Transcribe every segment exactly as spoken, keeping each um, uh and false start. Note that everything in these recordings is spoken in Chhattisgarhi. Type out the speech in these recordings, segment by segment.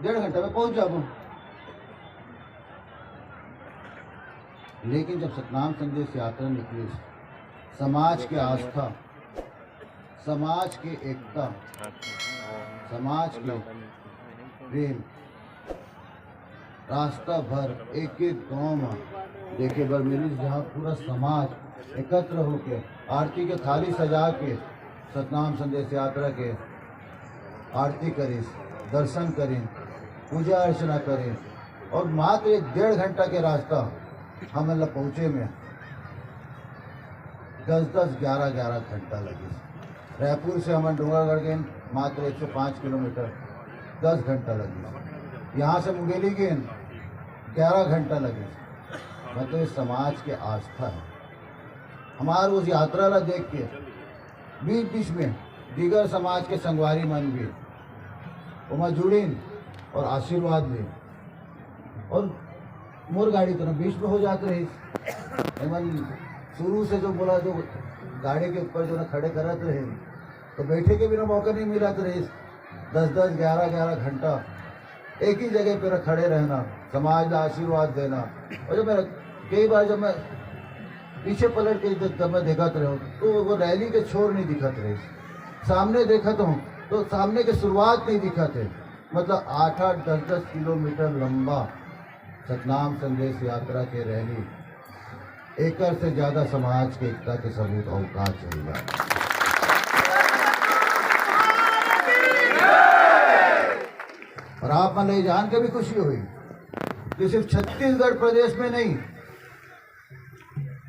डेढ़ घंटा में पहुंच जाबो। लेकिन जब सतनाम संदेश यात्रा निकली, समाज के आस्था, समाज के एकता, समाज के प्रेम, रास्ता भर एक एक गांव में देखे बर मिलिस, जहां पूरा समाज एकत्र होके आरती के थाली सजा के सतनाम संदेश यात्रा के आरती करिस, दर्शन करिन, पूजा अर्चना करिन, और मात्र एक डेढ़ घंटा के रास्ता हमन ला पहुँचे में दस दस, ग्यारह ग्यारह घंटा लगिस। रायपुर से हमन डोंगरगढ़ गेन, मात्र एक सौ पाँच किलोमीटर, दस घंटा लगिस। यहाँ से मुंगेली गेन, ग्यारह घंटा लगिस। मतलब, ये समाज के आस्था है। हमार उस यात्रा ला देख के बीच बीच में दीगर समाज के संगवारी मन भी ओमा जुड़िन और आशीर्वाद लेन। और मोर गाड़ी तो ना बीच में हो जात रहिस। एमन शुरू से जो बोला, जो गाड़ी के ऊपर जो ना खड़े करत रहे, तो बैठे के बिना मौका नहीं मिलत रहिस। दस दस, ग्यारह ग्यारह घंटा एक ही जगह पे खड़े रहना, समाज ला आशीर्वाद देना। और जब मैं, कई बार जब मैं पीछे पलट के जब, जब मैं देखत रहूं, तो वो रैली के छोर नहीं दिखत रहे। सामने देखत हूं, तो सामने के शुरुआत नहीं दिखत है। मतलब, आठ आठ, दस दस किलोमीटर लंबा सतनाम संदेश यात्रा के रैली, एकर से ज्यादा समाज के एकता के सबूत और का चाहिए? और आप मन ये जान के भी खुशी हुई कि सिर्फ छत्तीसगढ़ प्रदेश में नहीं,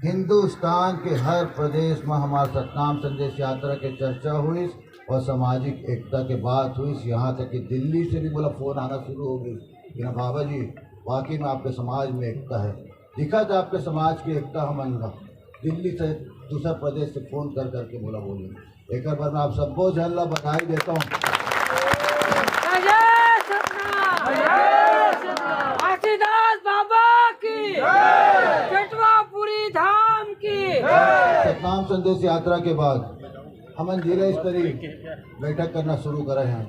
हिंदुस्तान के हर प्रदेश में हमार सतनाम संदेश यात्रा के चर्चा हुई और सामाजिक एकता के बात हुई। यहाँ तक कि दिल्ली से भी मोला फोन आना शुरू हो गई कि ना बाबा जी, वाकई में आपके समाज में एकता है, दिखा था आपके समाज की एकता हमन ला। दिल्ली से, दूसर प्रदेश से फोन कर करके मोला बोले। एकर बर मैं आप सबो झन ला बधाई देता हूँ। जय सतनाम। जय सतनाम। घासीदास बाबा की। जय। चटवापुरी धाम की। जय। सतनाम संदेश यात्रा के बाद हमन जिला स्तरीय बैठक करना शुरू करे हैं।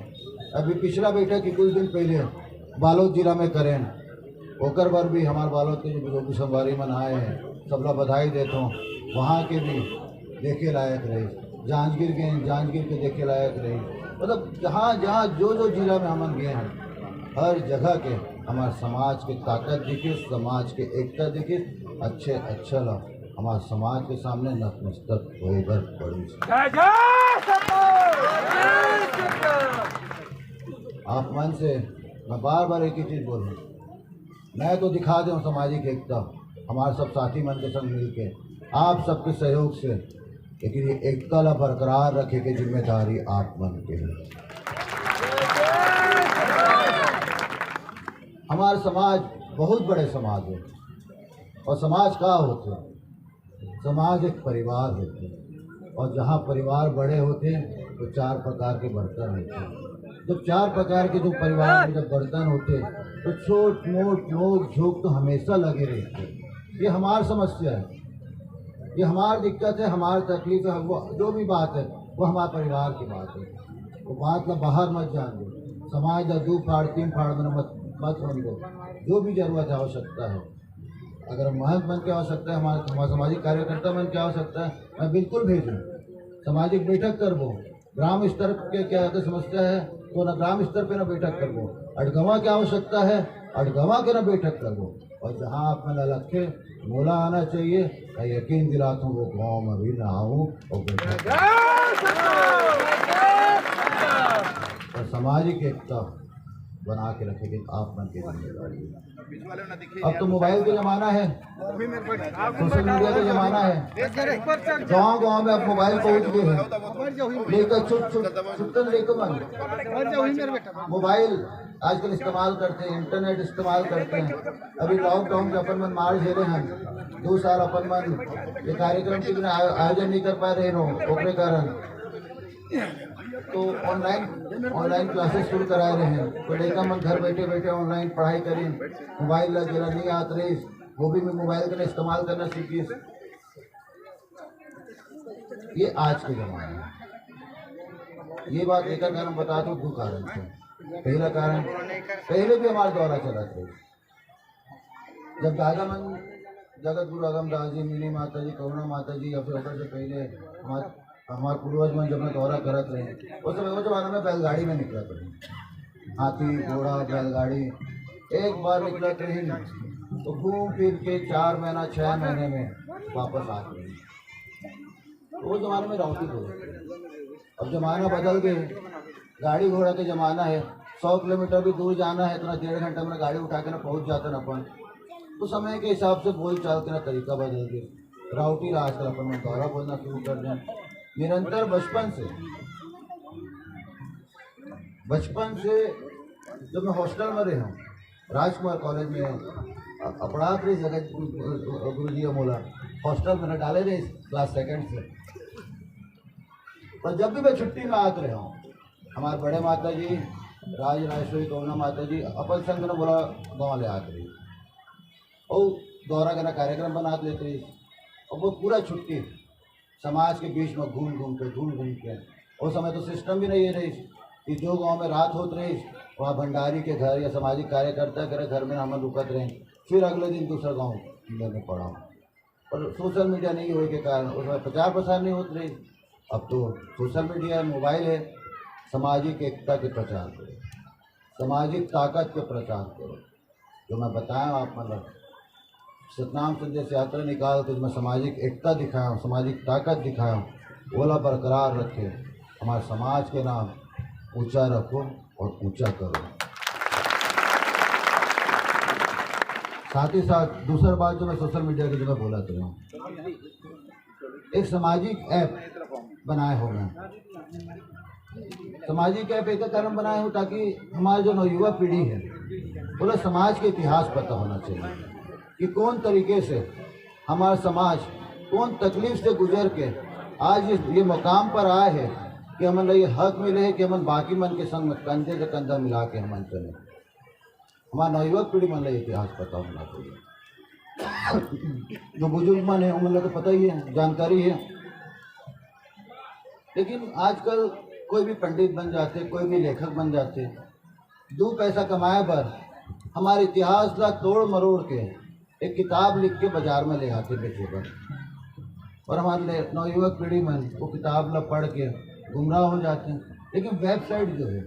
अभी पिछला बैठक ही कुछ दिन पहले बालोद जिला में करें, ओकर बर भी हमार बालोद के जो भी संगवारी मन आए हैं, सबला बधाई देता हूँ। वहाँ के भी देखे लायक रही, जांजगीर गए, जांजगीर के देखे लायक रही। मतलब, जहाँ जहाँ जो जो जिला में हमन गए हैं, हर जगह के हमार समाज के ताकत दिखे, समाज के एकता दिखे, अच्छे अच्छा ला हमार समाज के सामने नतमस्तक होए बर पड़ी। जय जय सतनाम। जय सतनाम। आप मन से मैं बार बार एक ही चीज बोलूँ, मैं तो दिखा दूँ सामाजिक एकता हमारे सब साथी मन के संग मिलके, आप सबके सहयोग से, लेकिन ये एकता ला बरकरार रखे के जिम्मेदारी आप मन के है। हमार समाज बहुत बड़े समाज है, और समाज का होथे? समाज एक परिवार होथे, और जहाँ परिवार बड़े होथे तो चार प्रकार के बर्तन होथे। जब चार प्रकार के जो परिवार में जब बर्तन होथे, तो छोट मोट नोक झोंक तो हमेशा लगे रहथे। ये हमार समस्या है, ये हमार दिक्कत है, हमार तकलीफ है, वो जो भी बात है, वो हमार परिवार की बात है। वो बात ला बाहर मत जान दो, समाज ला दो फाड़ तीन फाड़ में मत मत होने दो। जो भी जरूरत है, आवश्यकता है, अगर महंत मन के आवश्यकता है, हमारे हमारे सामाजिक कार्यकर्ता मन के आवश्यकता है, मैं बिल्कुल भेजूँ। सामाजिक बैठक करबो, ग्राम स्तर के क्या है समस्या है, तो ना ग्राम स्तर पे ना बैठक करबो, अडगवा के आवश्यकता है, अडगवा के ना बैठक करबो। और जहाँ आप मन अलग थे, मोला आना चाहिए, मैं यकीन दिलाता हूँ वो गाँव में भी ना आऊँ और बैठक। और सामाजिक एकता बना के रखेंगे, आप मन के जिम्मेदारी है। अब तो मोबाइल का जमाना है, सोशल मीडिया का जमाना है, गांव गांव में अब मोबाइल पहुंच गए हैं। लेकर छुट छुट छुट्टन लेकर मन मोबाइल आजकल इस्तेमाल करते हैं, इंटरनेट इस्तेमाल करते हैं। अभी लॉकडाउन के अपन मन मार झेले हैं, दो साल अपन मन ये कार्यक्रम के बिना आयो- आयोजन नहीं कर पा रहे रहो, ओकरे कारण। तो ऑनलाइन ऑनलाइन क्लासेस शुरू करा रहे हैं, तो लड़का मन घर बैठे बैठे ऑनलाइन पढ़ाई करें, मोबाइल ला जरा नहीं आत रही, वो भी मोबाइल का इस्तेमाल करना सीखिस। ये आज के जमाना है। ये बात एकर कारण बता दो, दो कारण से। पहला कारण, पहले भी हमारा दौरा चलत रहे। जब दादा मन, जगत गुरु अगम दास जी, मिनी माता जी, करुणा माता जी, या फिर ओकर से पहले हमार हमार पूर्वज मन जब दौरा करत रहे, उस समय वो जमाना में बैलगाड़ी में निकलत रहे, हाथी, घोड़ा, बैलगाड़ी। एक बार निकलत रहे तो घूम फिर के चार महीना, छह महीने में वापस आते रहे। वो जमाने में राउटी को, अब जमाना बदल गए, गाड़ी घोड़ा के जमाना है। सौ किलोमीटर भी दूर जाना है, इतना डेढ़ घंटा में गाड़ी उठा के ना पहुंच जाते ना अपन। उस समय के हिसाब से बोल चाल के ना तरीका बदल गए। राउटी ला आजकल अपन में गौरव बोलना शुरू कर दें। निरंतर बचपन से, बचपन से जब मैं हॉस्टल में रहे हूँ, राजकुमार कॉलेज में अ-, अपराध रही जगत गुरु जी मोला हॉस्टल में डाले रहे क्लास सेकंड से। पर जब भी मैं छुट्टी में आते रहे हूँ, हमारे बड़े माता जी, राज राजेश्वरी करुणा माता जी अपन संग में बोला गाँव ले आते रही और दौरा करना कार्यक्रम बना लेते रही। और वो पूरा छुट्टी समाज के बीच में घूम घूम के, घूम घूम के, उस समय तो सिस्टम भी नहीं रही कि जो गांव में रात होत रही, वहाँ भंडारी के घर या सामाजिक कार्यकर्ता के घर में हम रुकत रहे, फिर अगले दिन दूसरा गांव में पड़ा। पर सोशल मीडिया नहीं होने के कारण उसमें प्रचार प्रसार नहीं होत रही। अब तो सोशल मीडिया है, मोबाइल है, सामाजिक एकता के प्रचार करो, सामाजिक ताकत के प्रचार करो। जो मैं बताया आप, मतलब, सतनाम संदेश यात्रा निकाल के मैं सामाजिक एकता दिखाया हूँ, सामाजिक ताकत दिखाया हूँ, ओला बरकरार रखे, हमारे समाज के नाम ऊंचा रखो और ऊंचा करो। साथ ही साथ दूसरा बात जो मैं सोशल मीडिया की जो मैं बोला तो हूँ, एक सामाजिक ऐप बनाए हो मैं। सामाजिक ऐप एक कारण बनाए हो ताकि हमारे जो नवयुवा पीढ़ी है, बोला समाज के इतिहास पता होना चाहिए कि कौन तरीके से हमारा समाज कौन तकलीफ से गुजर के आज इस ये मुकाम पर आए हैं कि हमन ला ये हक मिले है कि हमन बाकी मन के संग में कंधे से कंधा मिला के हमन चले। हमारे नवयुवक पीढ़ी मन ला इतिहास पता होना चाहिए। जो बुजुर्ग मन है उन लोग को पता ही है, जानकारी है। लेकिन आजकल कोई भी पंडित बन जाते, कोई भी लेखक बन जाते, दो पैसा कमाए बर हमारे इतिहास ला तोड़ मरोड़ के एक किताब लिख के बाजार में ले आते बेचे बर। और हमारे ले- नवयुवक पीढ़ी मन वो किताब ला पढ़ के गुमराह हो जाते हैं। लेकिन वेबसाइट जो है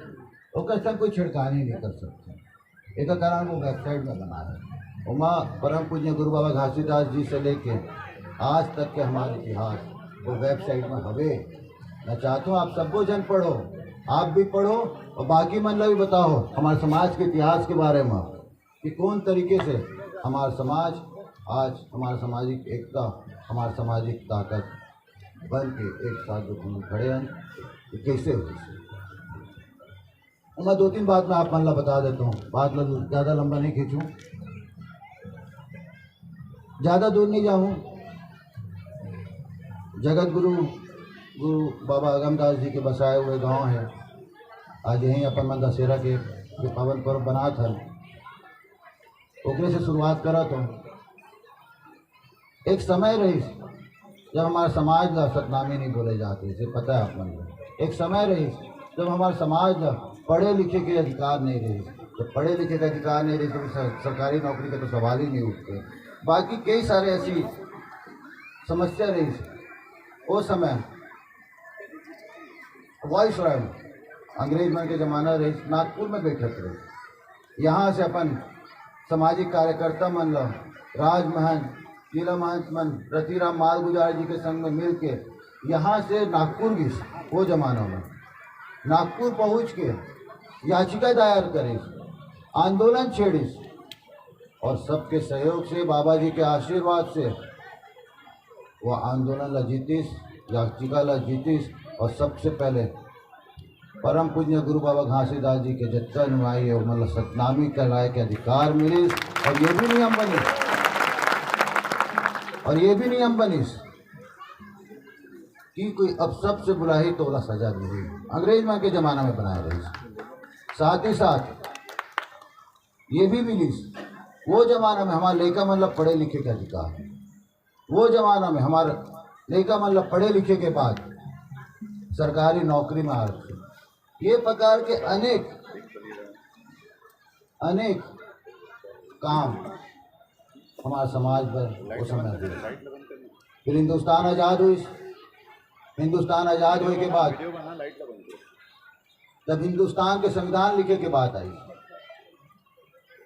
ओकर से कोई छिड़कानी नहीं कर सकते। एक कारण वो वेबसाइट में बना है। ओमा परम पूज्य गुरु बाबा घासीदास जी से लेके आज तक के हमारे इतिहास वो वेबसाइट में हवे। मैं चाहता हूँ आप सबको जन पढ़ो, आप भी पढ़ो और बाकी मन ला भी बताओ हमारे समाज के इतिहास के बारे में कि कौन तरीके से हमारा समाज आज हमारा सामाजिक एकता, हमारा सामाजिक ताकत बन के एक साथ जो हम खड़े हैं, ये कैसे हुई। मैं दो तीन बात मैं आप मन ला बता देता हूँ, बात ला ज़्यादा लंबा नहीं खींचूँ, ज़्यादा दूर नहीं जाऊँ। जगत गुरु गुरु बाबा अगमदास जी के बसाए हुए गांव है। आज यहीं अपन मन दशहरा के, के पावन पर्व बनात हन, ओकरे से शुरुआत करत हूँ। एक समय रहिस जब हमारे समाज ला सतनामी नहीं बोले जाते, इसे पता है आप मन को। एक समय रहिस जब हमारे समाज ला पढ़े लिखे के अधिकार नहीं रहिस। जब पढ़े लिखे के अधिकार नहीं रहिस तो सर-, सरकारी नौकरी का तो सवाल ही नहीं उठते। बाकी कई सारे ऐसी समस्या रहिस। वो समय वॉइस रॉय, अंग्रेज मन के जमाना रहिस, नागपुर में बैठत रहिस। यहाँ से अपन सामाजिक कार्यकर्ता मन ला, राज महंत, जिला महंत मन, रतिराम मालगुजार जी के संग में मिल के यहाँ से नागपुर गिस। वो जमाना में नागपुर पहुँच के याचिका दायर करिस, आंदोलन छेड़िस और सबके सहयोग से, बाबा जी के आशीर्वाद से वो आंदोलन ला जीतिस, याचिका ला जीतिस और सबसे पहले परम पूज्य गुरु बाबा घासीदास जी के जत्ता अनुयायी है, मतलब सतनामी कहलाए के अधिकार मिलिस। और ये भी नियम बनिस, और ये भी नियम बनिस कि कोई अब सबसे बुलाही तो ओला सजा दी। अंग्रेज मन के जमाना में बनाए रहिस। साथ ही साथ ये भी मिलिस, वो जमाना में हमारे लइका मन ला पढ़े लिखे के अधिकार, वो जमाना में हमारे लइका मन ला पढ़े लिखे के बाद सरकारी नौकरी में आरक्षण, ये प्रकार के अनेक अनेक काम हमारे समाज पर उस समय हुए। फिर हिंदुस्तान आजाद हुई। हिंदुस्तान आजाद होए के बाद जब हिंदुस्तान के संविधान लिखे के बात आई,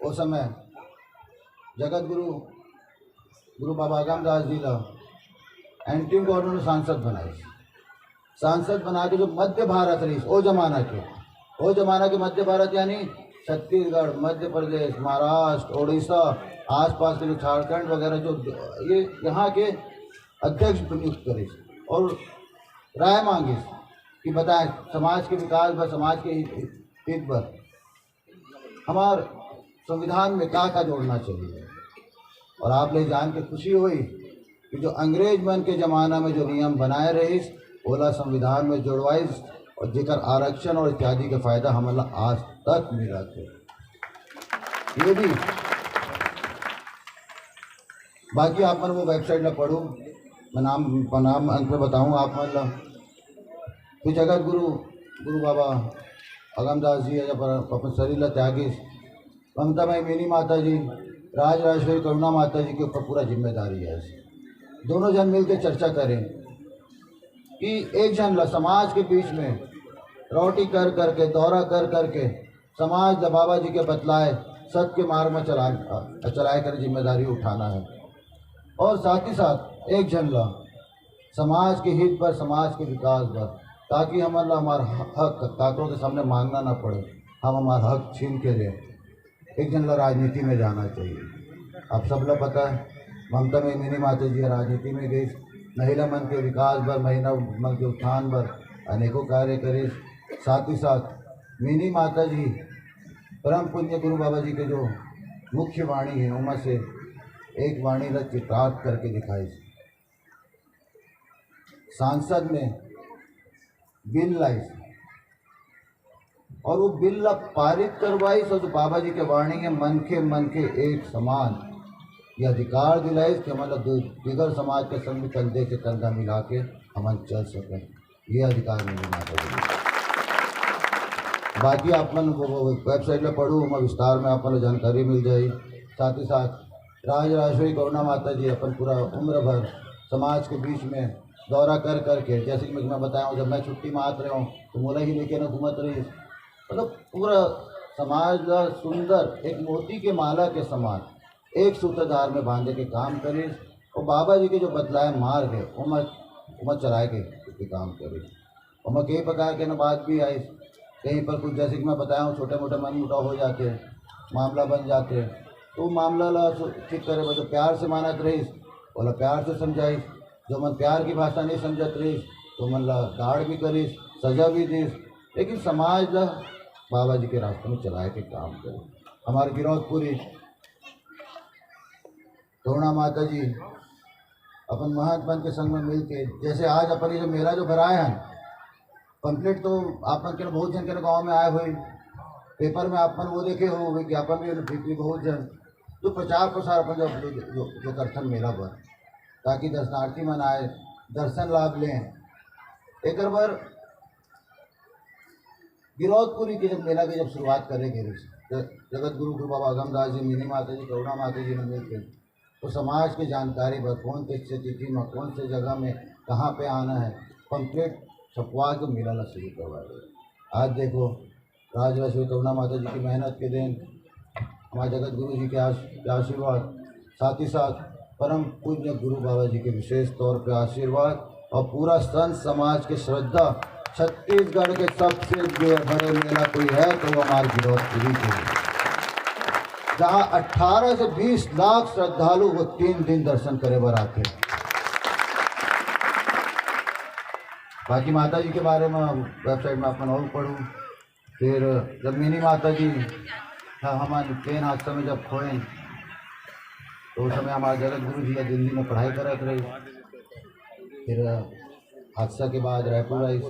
उस समय जगत गुरु, गुरु बाबा अगमदास जी ला एंटी गवर्नमेंट सांसद बनाई। सांसद बना के जो मध्य भारत रही, ओ जमाना के, ओ जमाना के मध्य भारत यानी छत्तीसगढ़, मध्य प्रदेश, महाराष्ट्र, उड़ीसा, आसपास के जो झारखंड वगैरह, जो ये यहाँ के अध्यक्ष नियुक्त करे और राय मांगे कि बताएं, समाज के विकास बर, समाज के हित, हित बर हमार संविधान में का का जोड़ना चाहिए। और आप ले जान के खुशी हुई कि जो अंग्रेज मन के जमाना में जो नियम बनाए रहिस, ओला संविधान में जोड़वाइस और जेकर आरक्षण और इत्यादि के फायदा हमन ला आज तक मिलत हे। ये भी, बाकी आप मन वो वेबसाइट ला पढ़ू, मैं नाम, नाम अंत में बताऊं आप मन ला। फिर जगत गुरु, गुरु बाबा अगमदास जी जब अपन शरीर ला त्यागिस, ममता मई मिनी माता जी, राज राजेश्वरी करुणा माता जी के ऊपर पूरा जिम्मेदारी है। दोनों जन मिलके चर्चा करें कि एक जन ला समाज के बीच में रोटी कर करके, दौरा कर करके समाज ला बाबा जी के बतलाए सत के मार्ग में चला, चलाए कर जिम्मेदारी उठाना है। और साथ ही साथ एक जन ला समाज के हित बर, समाज के विकास बर, ताकि हमन ला हमार हक काकरो के सामने मांगना ना पड़े, हम हमार हक छीन के ले। एक जन ला राजनीति में जाना चाहिए। आप सब ला पता है, ममता में मिनी माता जी राजनीति में गई, महिला मन के विकास बर, महिला मन के उत्थान बर अनेकों कार्य करे। साथ ही साथ मिनी माता जी परम पूज्य गुरु बाबा जी के जो मुख्य वाणी है, उमा से एक वाणी ला चित्रार्थ करके दिखाई। सांसद में बिल लाइस और वो बिल ला पारित करवाइस और जो बाबा जी के वाणी है, "मन के मन के एक समान", ये अधिकार दिलाइस कि हमन ला दू-, दिगर समाज के संग भी कंधे से कंधा मिला के हमन चल सकें। ये अधिकार मिनी माता जी। बाकी आप मन वो, वो वेबसाइट ला पढ़ू, ओमा विस्तार में आप मन ला जानकारी मिल जाही। साथ ही साथ राज राजेश्वरी करुणा माता जी अपन पूरा उम्र भर समाज के बीच में दौरा कर करके, जैसे कि मैं, मैं बताया हूँ, जब मैं छुट्टी में आत रहे हूँ तो मोला ही लेके ना घूमत रही, मतलब पूरा समाज ला सुंदर एक मोती के माला के समान एक सूत्रधार में बांधे के काम करिस। और बाबा जी के जो बतलाए मार्ग है, ओमा, ओमा चलाए के, के काम करिस। ओमा कई प्रकार के ना बात भी आइस। कहीं पर कुछ, जैसे कि मैं बताया हूँ, छोटे मोटे मन मुटाव हो जाते, मामला बन जाते, तो वो मामला ला सु-, ठीक करे बर जो प्यार से मानत रहिस, ओला प्यार से समझाइस। जो मन प्यार की भाषा नहीं समझत रहिस, तो मन ला गाड़ भी करिस, सजा भी दिस, लेकिन समाज ला बाबा जी के रास्ते में चलाए के काम करे। हमारे गिरौदपुरी करुणा माता जी अपन महंत मन के संग में मिलके, जैसे आज अपन ये जो मेला जो भराए हैं, पंपलेट तो आप मन के बहुत जन के गांव में आए हुए, पेपर में आप मन वो देखे हो, विज्ञापन भी, भी, भी बहुत जन जो प्रचार प्रसार अपन जो, जो, जो, जो करथन मेला पर, ताकि दर्शनार्थी मन आए, दर्शन लाभ लें। एकर बर गिरौदपुरी के जब मेला के जब शुरुआत करे गए, ज-, जगत गुरु गुरु बाबा अगमदास जी, मिनी माता जी, करुणा माता जी ने मिलकर तो समाज के जानकारी बर कौन से तिथि में, कौन से जगह में, कहाँ पे आना है, पंपलेट छपवा के मेला ला शुरू करवा दे। आज देखो, राज राजेश्वरी करुणा माता जी की मेहनत के देन, हमारे जगत गुरु जी के आश-, के आशीर्वाद, साथ ही साथ परम पूज्य गुरु बाबा जी के विशेष तौर पे आशीर्वाद और पूरा संत समाज के श्रद्धा, छत्तीसगढ़ के सबसे जो बड़े मेला कोई है तो वो हमारे गिरौदपुरी के है, जहाँ अठारह से बीस लाख श्रद्धालु वो तीन दिन दर्शन करे बर आते। बाकी माता जी के बारे में वेबसाइट में अपन और पढ़ू। फिर जब मिनी माता जी ह-, हमन ट्रेन हादसा में जब खोए, तो उस समय हमारे जगत गुरु जी ह दिल्ली में पढ़ाई करत रहे। फिर हादसा के बाद रायपुर आई,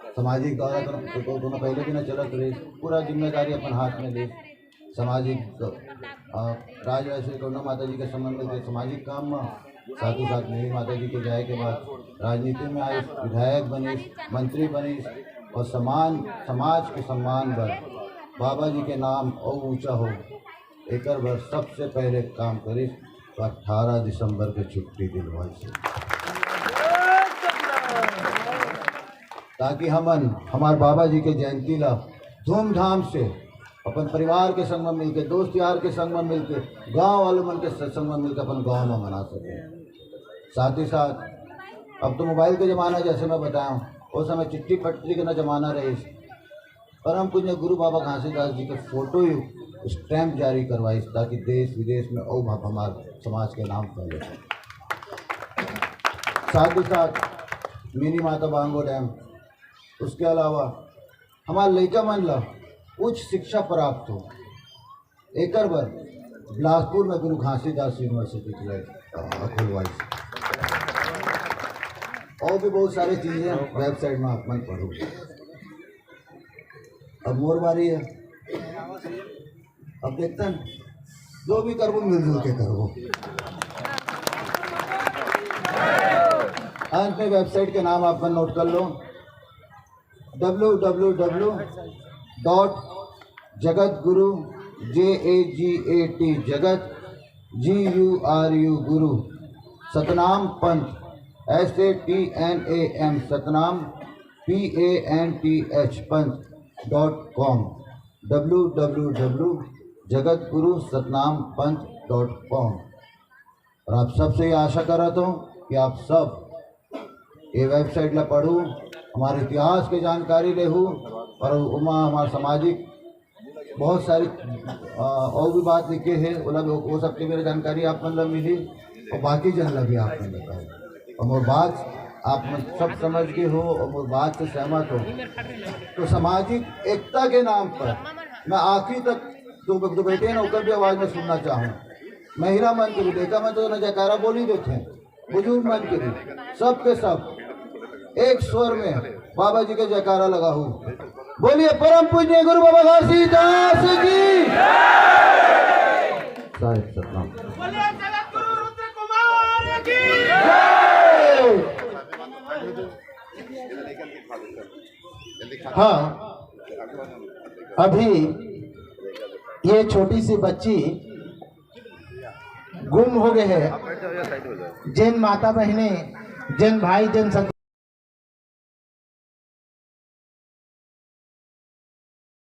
सामाजिक दौरा तो, तो, तो, तो पहले भी ना चलत रहे, पूरा जिम्मेदारी अपन हाथ में ले सामाजिक, अ, राज राजेश्वरी करुणा माता जी के संबंध के सामाजिक काम में, साथ ही साथ मिनी माता जी के जाए के बाद राजनीति में आइस, विधायक बनिस, मंत्री बनिस और समान, समाज के सम्मान बर बाबा जी के नाम अउ ऊंचा हो, एकर बर सबसे पहले काम करिस तो अठारह दिसंबर के छुट्टी दिलवाइस हे, ताकि हमन हमार बाबा जी के जयंती ला धूमधाम से अपन परिवार के संग में मिलके, दोस्त यार के संग में मिलके, गांव वाले मन के संग में मिलके अपन गांव में मना सके। साथ ही साथ अब तो मोबाइल के जमाना, जैसे मैं बताया हूँ, उस समय चिट्ठी पत्री के ना जमाना रहिस, परम पूज्य गुरु बाबा घासीदास जी के फोटो ही स्टैंप जारी करवाइस, ताकि देश विदेश में अउ हम हमार समाज के नाम फैले। साथ ही साथ मिनी माता बांगो डैम, उसके अलावा हमार लइका मन ला उच्च शिक्षा प्राप्त हो, एकर बर बिलासपुर में गुरु घासीदास यूनिवर्सिटी खुलवाइस, खुलवाइस। और भी बहुत सारी चीजें वेबसाइट में आप मन पढ़ो। अब मोर बारी है, अब देखते हैं, जो भी करबो मिलजुल के करबो। अंत में वेबसाइट के नाम आप मन नोट कर लो, W W W dot Jagat Guru, J A G A T, Jagat, G U R U, Guru, Satnam Panth, S A T N A M, Satnam, P A N T H, Panth dot com, W W W dot jagat guru satnam panth dot com। और आप सबसे ये आशा कर रहा हूँ कि आप सब ये वेबसाइट ला पढ़ू, हमारे इतिहास के जानकारी लेहू, और ओमा हमारे सामाजिक बहुत सारी, अ, और भी बात लिखे हैं, वो सब, वो सब के मेरे जानकारी आप मन ला मिली और बाकी जन ला भी आप मन बताओ। और मोर बात आप मन सब समझ के हो और मोर बात से सहमत हो, तो सामाजिक एकता के नाम पर मैं आखिरी तक जो, जो बैठे हैं ना, ओकर भी आवाज में सुनना चाहूँ। महिला मन के भी, लइका मन तो ना जयकारा बोली देते हैं, बुजुर्ग मन के भी, सबके सब एक स्वर में बाबा जी के जयकारा लगाहू। बोलिए परम पूज्य गुरु बाबा घासीदास की। साहेब सतनाम। बोलिए जगत गुरु रुद्र कुमार की। हाँ, अभी ये छोटी सी बच्ची गुम हो गए हैं। जिन माता बहने, जिन भाई, जिन सत